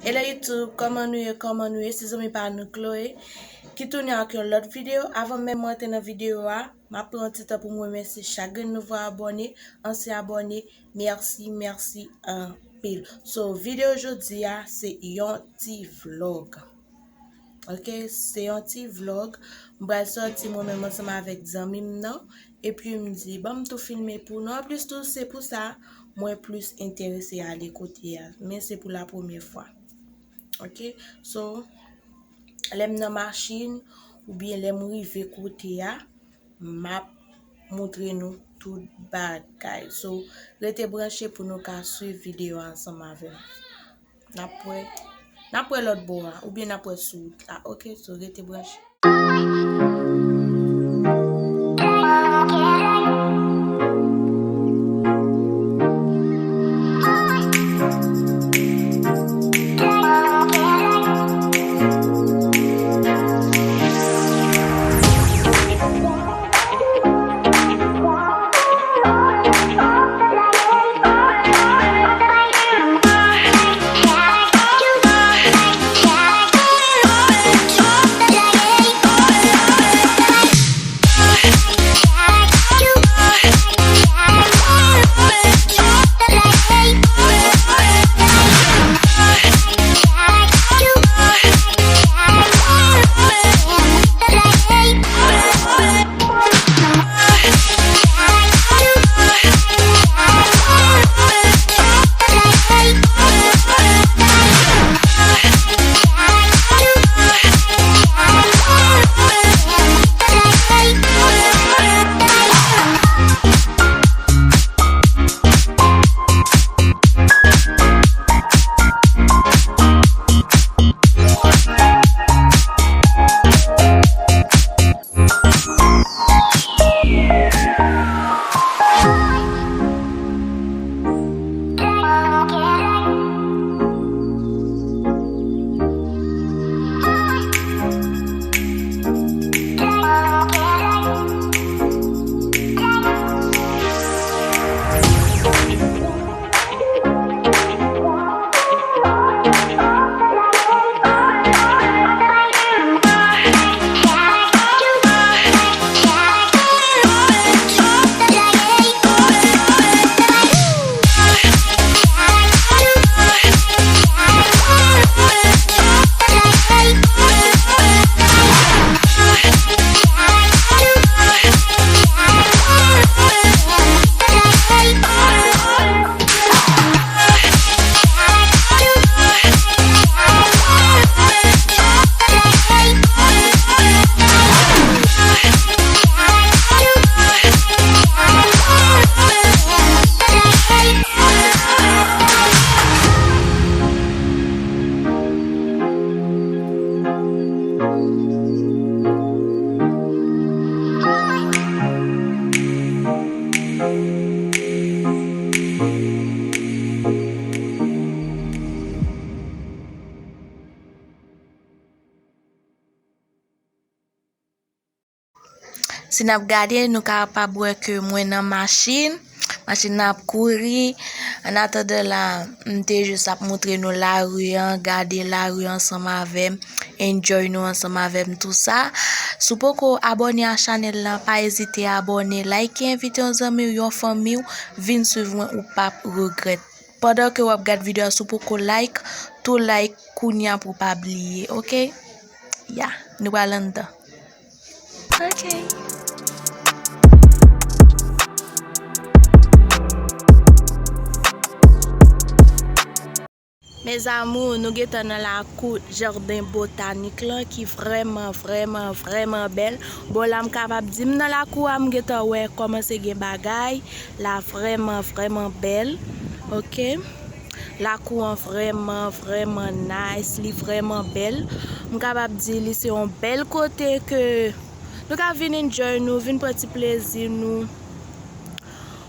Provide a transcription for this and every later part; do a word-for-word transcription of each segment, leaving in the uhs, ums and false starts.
Hello YouTube, kòman nou ye, kòman nou ye? Se zanmi pa nou Chloé ki tounen ak yon lòt videyo. Avan menm mwen antre nan videyo a, m ap pran yon ti tan pou m remèsye chak grenn nouvo abòne, ansyen abòne, mèsi, mèsi anpil. So, videyo jodi a, se yon ti vlog. Ok, se yon ti vlog. M pral sòti mwen menm ansanm avèk zanmi m nan. Epi m di, ban m tou filme pou nou. Anplis tou, se pou sa, mwen plis enterese ale kote a. Men se pou la premyè fwa. Ok, so, lè m nan machin, oubyen lè m rive kote a, m ap montre nou tout bagay. So, rete branche pou nou ka swiv videyo a ansanm avè m. N ap wè, n ap wè lòt bò a, oubyen n ap wè sou wout la. Ok, so rete branche. Si n ap gade, nou kapab wè ke mwen nan machin. Machin nan ap kouri. Annatandan la, m te jis ap montre nou lari an, gade lari ansanm avè m, enjoy nou ansanm avè m, tou sa. Si w poko abòne a chanèl la, pa ezite abòne, like, envite yon zanmi w, yon fanmi w, vin swiv mwen, ou p ap regrèt. Pandan ke w ap gad videyo a, si w poko like, tou like kounye a pou w pa bliye, ok? Ya, nou pral anndan. Ok. Mes amours, nou gentan nan lakou jaden botanik lan ki vrèman, vrèman, vrèman bèl. Bon, la m kapab di m nan lakou a, m gentan wè kòmanse gen bagay. La vrèman, vrèman bèl. Ok. Lakou an vrèman, vrèman nice. Li vrèman bèl. M kapab di li se yon bèl kote ke nou ka vin enjoy nou, vin pran ti plezi nou.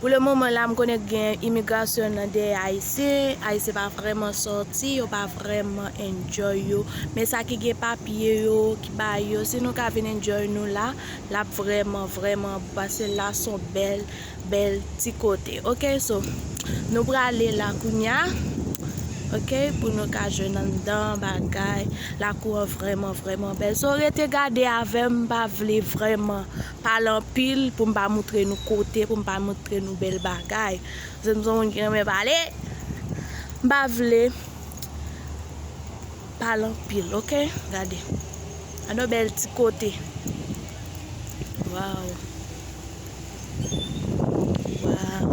Pou le moman la, m konnen gen imigrasyon nan dèyè Ayisyen. Ayisyen pa vrèman sòti, yo pa vrèman enjoy yo. Men sa ki gen papye yo, ki ba yo, si nou ka vin enjoy nou la, l ap vrèman, vrèman bon, paske la se yon bèl, bèl ti kote. Ok, so, nou prale la kounya. Ok, pou nou ka jwenn anndan bagay. Lakou an vrèman, vrèman bèl. So, rete gade avè m, m pa vle vrèman pale anpil pou m pa moutre nou kote, pou m pa moutre nou bèl bagay. Paske m se yon moun ki renmen pale, m pa vle pale anpil, ok? Gade. Gade yon bèl ti kote. Waw. Waw.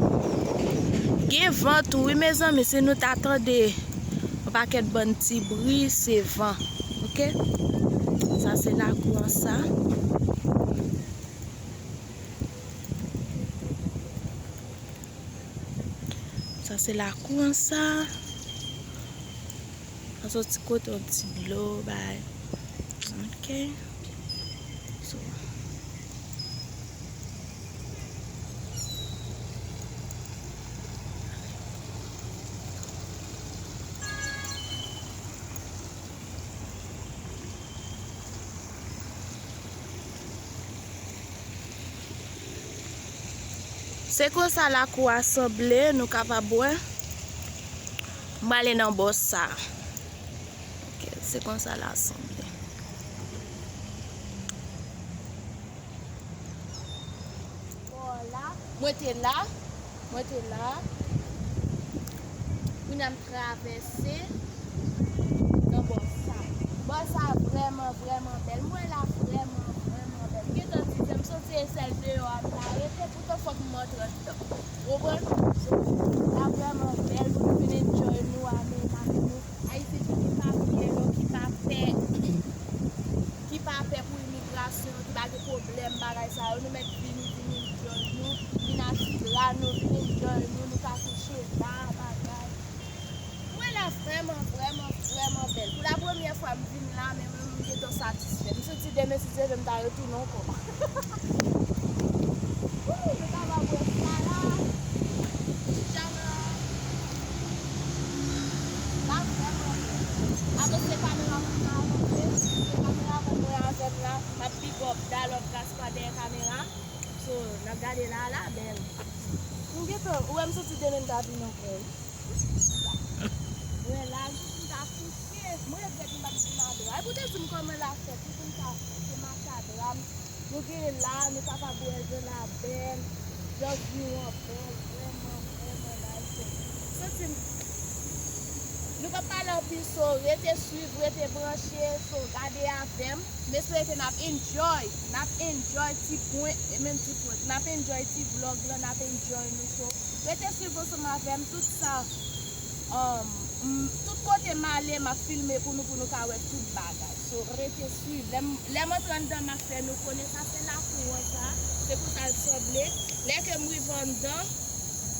Gen van tou, wi, mezanmi, si nou ta tande yon pakèt bann ti bri, se van, ok? Sa se lakou an sa. Sa se lakou an sa. An soti kote yon ti dlo, bay. Ok. So. Se konsa lakou a sanble, nou kapab wè. M prale nan bò sa. Ok, se konsa l a sanble. Bò la, mwen te la, mwen te la. Kounye a m travèse nan bò sa. Bò sa vrèman, vrèman bèl. M wè la vrèman, vrèman bèl. M gentan di, m soti e sèl deyò a m ta rete, poutan fòk m antre anndan. Ou konprann? So, la vrèman bèl pou nou vin enjoy nou, ame, ame nou. Ayisyen ki pa pè, ki pa pè, ki pa pè pou imigrasyon, ki pa gen pwoblèm, bagay sa yo, nou mèt vini, vin enjoy nou, vin asid rad nou, vin enjoy nou, nou ka kouche la, bagay. Mwen la vrèman, vrèman, vrèman bèl. Pou la premyè fwa m vin la, men mwen, m gentan satisfè. M santi demen, si Dye vle, m ta retounen ankò. Wouy, nou kapab wè sa la. Ti janm la. La vrèman bèl. Avanse kamera mwen nan avanse. Se kameramann mwen avè m la. M ap big up Dalot Gaspard dèyè kamera. So, n ap gade la, la bèl. M gentan, ou wè m santi demen m ta vin ankò, wi. Mwen la, m ta kouche. Mwen regrèt m pa t di madanm. Ay, pou te di m kòman l ap fèt, wi, pou m ta kouche, masadra m. Nou gen la, nou kapab wè jan la bèl, jan view an bèl, vrèman, vrèman nice. Santi m, nou p ap pale anpil, so rete swiv, rete branche, so gade avè m. M espere ke n ap enjoy, n ap enjoy ti prank, e menm ti prank, n ap enjoy ti vlog lan, n ap enjoy nou, so rete swiv ansanm avè m, tout sa, um, m, tout kote m ale, m ap filme pou nou, pou nou ka wè tout bagay. So, rete swiv. Lè m, lè m antre anndan, m ap fè nou konnen sa se lakou an sa, se konsa l sanble. Lè ke m rive anndan,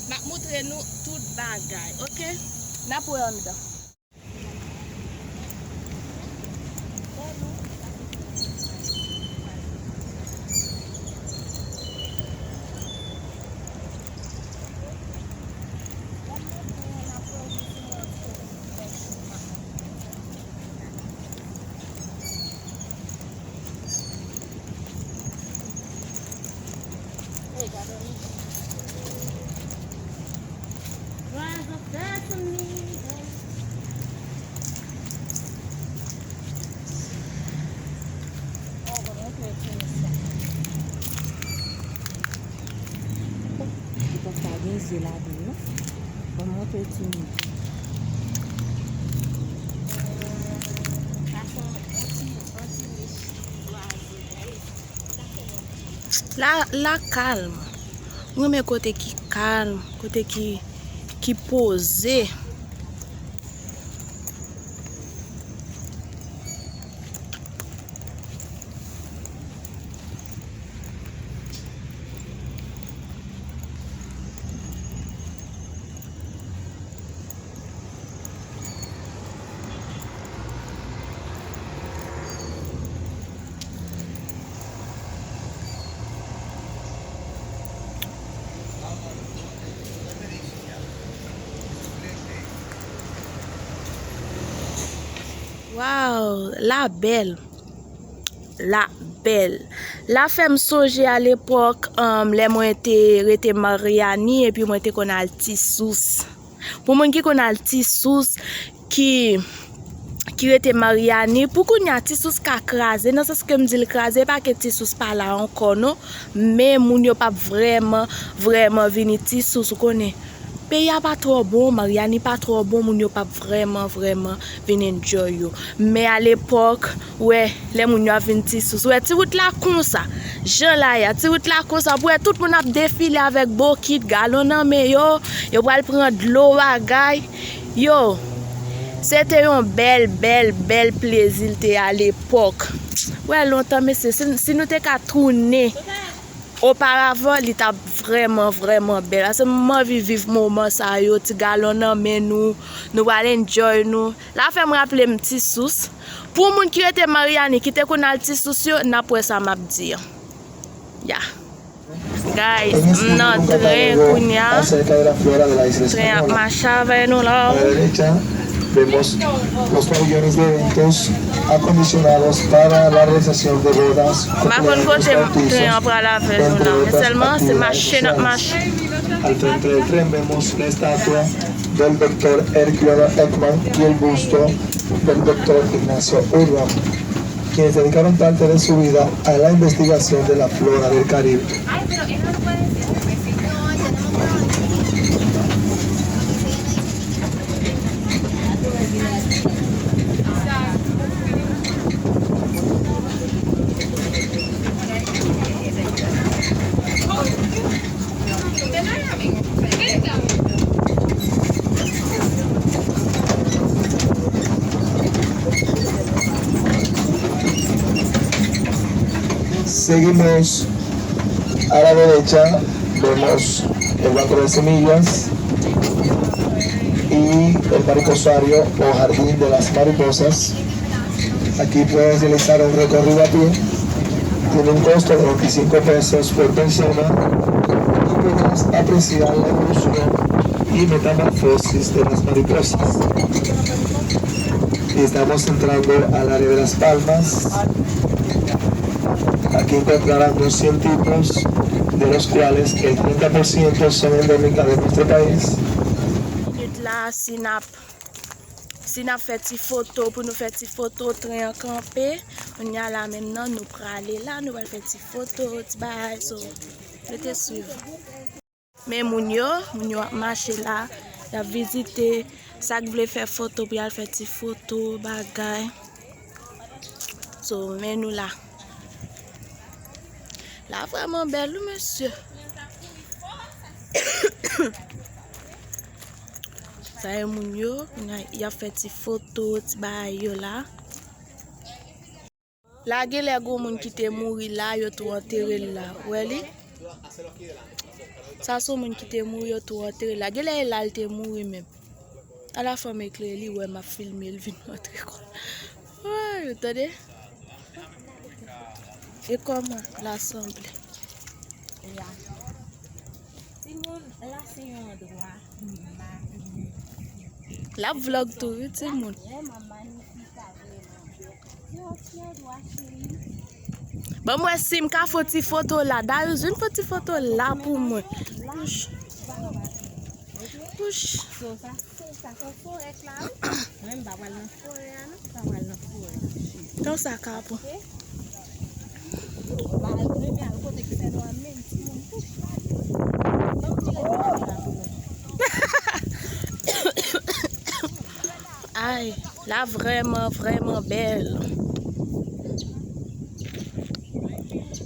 m ap moutre nou tout bagay, ok? N ap wè anndan. Li pa ka gen zye ladan l non. Ban m montre timoun. La, la kalm. Mwen renmen kote ki kalm, kote ki, ki poze. Waw, la bèl. La bèl. La fè m sonje alepòk, um, lè mwen te rete Maryani epi mwen te konn al Ti Sous. Pou moun ki konn al Ti Sous, ki ki rete Maryani. Pou kounye a, Ti Sous ka kraze, nan sans ke m di l kraze, pa ke Ti Sous pa la ankò non, men moun yo p ap vrèman, vrèman vini Ti Sous, ou konnen. Peyi a pa twò bon, Maryani pa twò bon, moun yo p ap vrèman, vrèman vin enjoy yo. Men alepòk, ou wè, lè moun yo ap vin Ti Sous, ou wè, ti wout la konsa, jan la ye a, ti wout la konsa, pou wè tout moun ap defile avèk bokit, galon nan men yo, yo pral pran dlo, bagay. Yo, se te yon bèl, bèl, bèl plezi l te ye alepòk. Ou wè, lontan, mesye, si, si nou te ka tounen oparavan, li t ap vrèman, vrèman bèl. Paske m anvi viv moman sa yo, ti galon nan men nou, nou pral enjoy nou. La fè m raple m Ti Sous. Pou moun ki rete Maryani, ki te konn al Ti Sous yo, n ap wè sa m ap di an. Ya. Guys, m nan tren kounye a. Tren ap mache avè nou la. Vemos los pabellones de eventos acondicionados para la realización de bodas, m pa konn kote tren an pral avè nou la, men sèlman se mache n ap mache. Al frente del tren vemos la estatua del doctor Herculano Ekman y el busto del doctor Ignacio Urban, quienes dedicaron parte de su vida a la investigación de la flora del Caribe. Seguimos a la derecha, vemos el banco de semillas y el mariposario o jardín de las mariposas. Aquí puedes realizar un recorrido a pie. Tiene un costo de veinticinco pesos por persona y podrás apreciar la evolución y metamorfosis de las mariposas. Y estamos entrando al área de las palmas. Aquí encontrarás dos cien tipos, de los cuales el treinta por ciento son endémicas de nuestro país. Minit la, si n ap, si n ap fè ti foto, pou nou fè ti foto, tren an kanpe. Kounye a la menm nan, nou prale la, nou pral fè ti foto, ti bagay, so, rete swiv. Men moun yo, moun yo ap mache la, y ap vizite, sa k vle fè foto pou y al fè ti foto, bagay. So, men nou la. La vrèman bèl, wi, mesye. Sa e moun yo, y ap fè ti foto, ti bagay yo la. La genlè gon moun ki te mouri la, yo tou antere l la. Ou wè li? Sa se yon moun ki te mouri, yo tou antere l la. Genlè e la l te mouri menm. Ala fanm eklere, li wè m ap filme, l vin antre kò l. Woy, ou tande? E kòman la sanble? Ya. Timoun, la se yon andwa magnifique. L ap vlog tou, wi, timoun. Vrèman magnifique, sa vrèman. Se yon ti andwa, cheri. Ban m wè si m ka fè yon ti foto la. Darius, vin fè yon ti foto la pou mwen. Pouch. Pouch. So, sa, sa se forè la, wi. Mwen, m pa pral nan forè a, non. M pa pral nan forè a. Tan sa ka pran. Ok? Ba al premye al kote ki fè nwa menm timoun. Ban m tire ti foto la pou nou. Ay, la vrèman, vrèman bèl.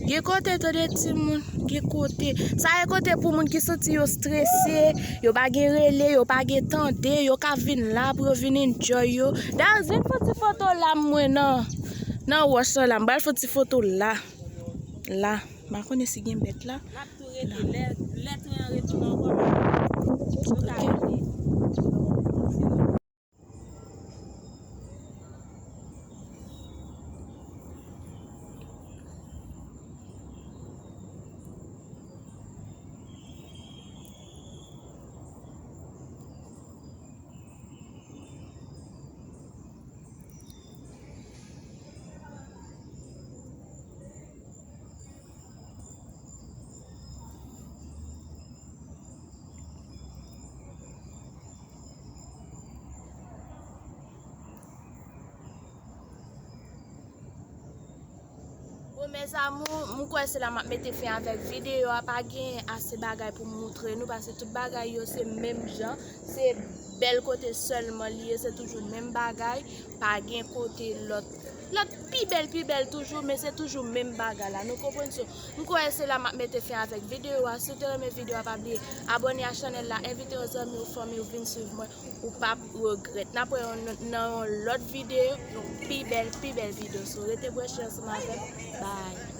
Gen kote, tande timoun, gen kote. Sa e kote pou moun ki santi yo strese, yo pa gen rele, yo pa gen tande, yo ka vin la pou yo vin enjoy yo. Dayè, vin fè ti foto la mwen nan, nan wòch lan la. M pral fè ti foto la. La. M pa konnen si gen bèt la. L ap tou rete. Lè, lè tren an retounen ankò, nou ka rete. Bon, mes amours, m kwè se la m ap mete fen avèk videyo a. Pa gen ase bagay pou m moutre nou, paske tout bagay yo se menm jan, se bèl kote sèlman li ye, se toujou menm bagay, pa gen kote lòt, lòt pi bèl, pi bèl toujou, men se toujou menm bagay la, nou konprann? So, m kwè se la m ap mete fen avèk videyo a. Si w te renmen videyo a, pa bliye abòne a chanèl la, envite yon zanmi ou fanmi ou vin swiv mwen, ou p ap regrèt. N ap wè nan yon lòt videyo, yon pi bèl, pi bèl videyo. So, rete branche ansanm avè m. Bye.